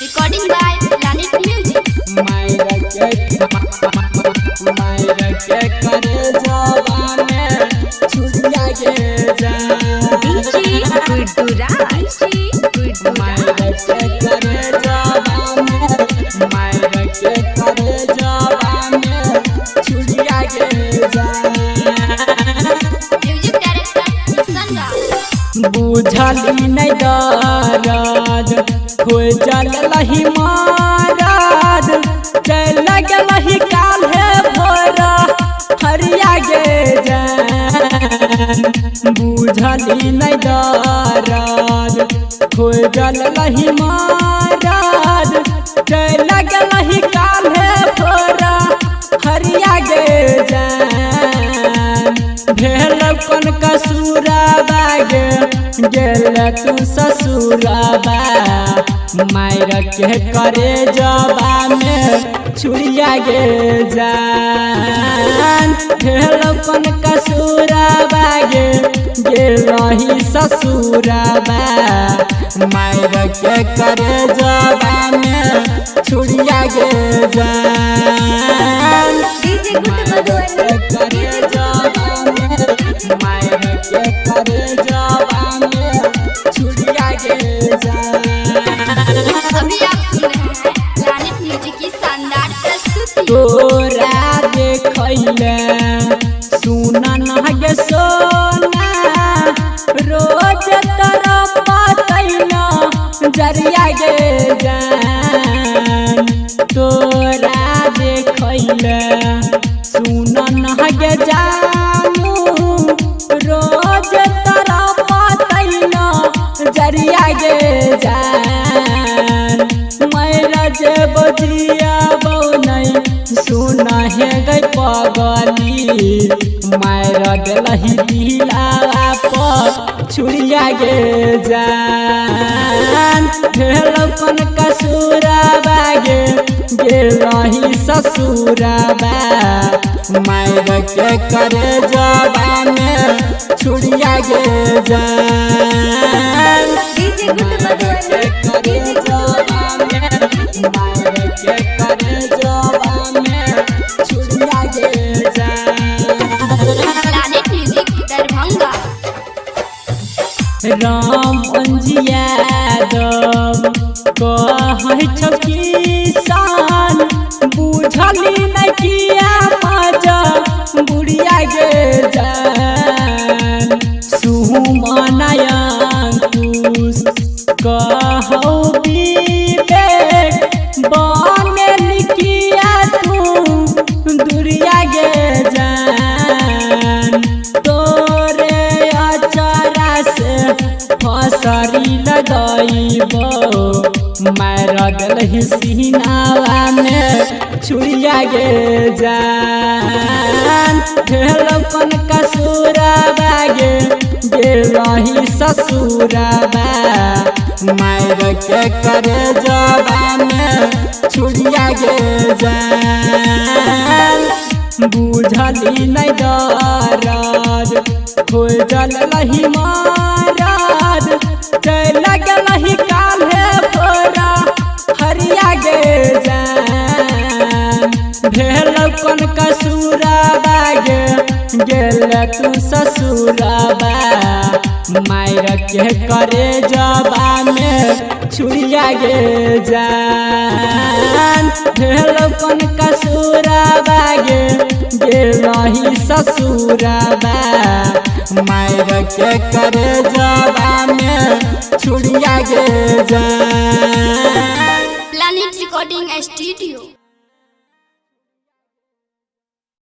Recording by Planet Music. मायर के, मायर के करे जवा में छुड़िया गे जान। डीजे गुड्डू राज, गुड्डू मायर राज। के करे जवा में, मायर के करे जवा में छुड़िया गे जान। Music Director Kishan Rao. बुझली नहीं दरद हो जलही मारद, चल गेलही काल्हे भोर हरिया गे जान। बुझली नहीं दरद हो जलही मारद, चल गेलही काल्हे भोर हरिया गे जान। भेल कोन कसूरा बागे गेल तू ससुराबा, मायर के करे जबा में छुड़िया गे जान। भेल कोन कसूरा बागे गेलही ससुराबा, मायर के करे जबा में छुड़िया गे जान। डीजे गुड्डू मधुबनी, करे जवा में, मायर के करे जवा में छुड़िया गे जान। अभी आप सुन रहे हैं प्लानिट म्यूजिक की शानदार प्रस्तुति। तोरा देखैले सुना न गे सोना, रोज तोरा पतैना जरिया गे जान। तोरा देखैले सुना न गे जानू, रोज तोरा पतैना जरिया गे जान। मैरा जे बजिया बौनै सुना हे गई पगली, मार देलही दिलावा पर छुड़िया गे जान। भेल कोन कसूरा बागे गेलही ससुराबा, मायर के करे जबा में छुड़िया गे जान। डीजे गुड्डू मधुबनी, करे जवा में, मायर के करे जवा में छुड़िया गे जान। Planet Music Darbhanga. Ram Yadav कहै छौ किसान, बुझली नहि किया मजा बुढ़िया गे जान। सुमन अंकुश कहौ विवेक, बनेल किया तू दुरिया गे जान। तोरे अचरा से फसरी लगैबो, मार देलही सीनावा में छुड़िया गे जान। भेल कोन कसूरा बागे गेलही ससुराबा, मायर के करे जबा में छुड़िया गे जान। बुझली नहि दरद हो जलही मारद, चल गेलही काल्हे भोरा हरिया गे जान। भेल कोन कसूरा बागे गेल तू ससुराबा, मायर के करे जबा में छुड़िया गे जान। भेल कोन कसूरा बागे गेलही ससुराबा, मायर के करे जबा में छुड़िया गे जान। Planet Recording Studio.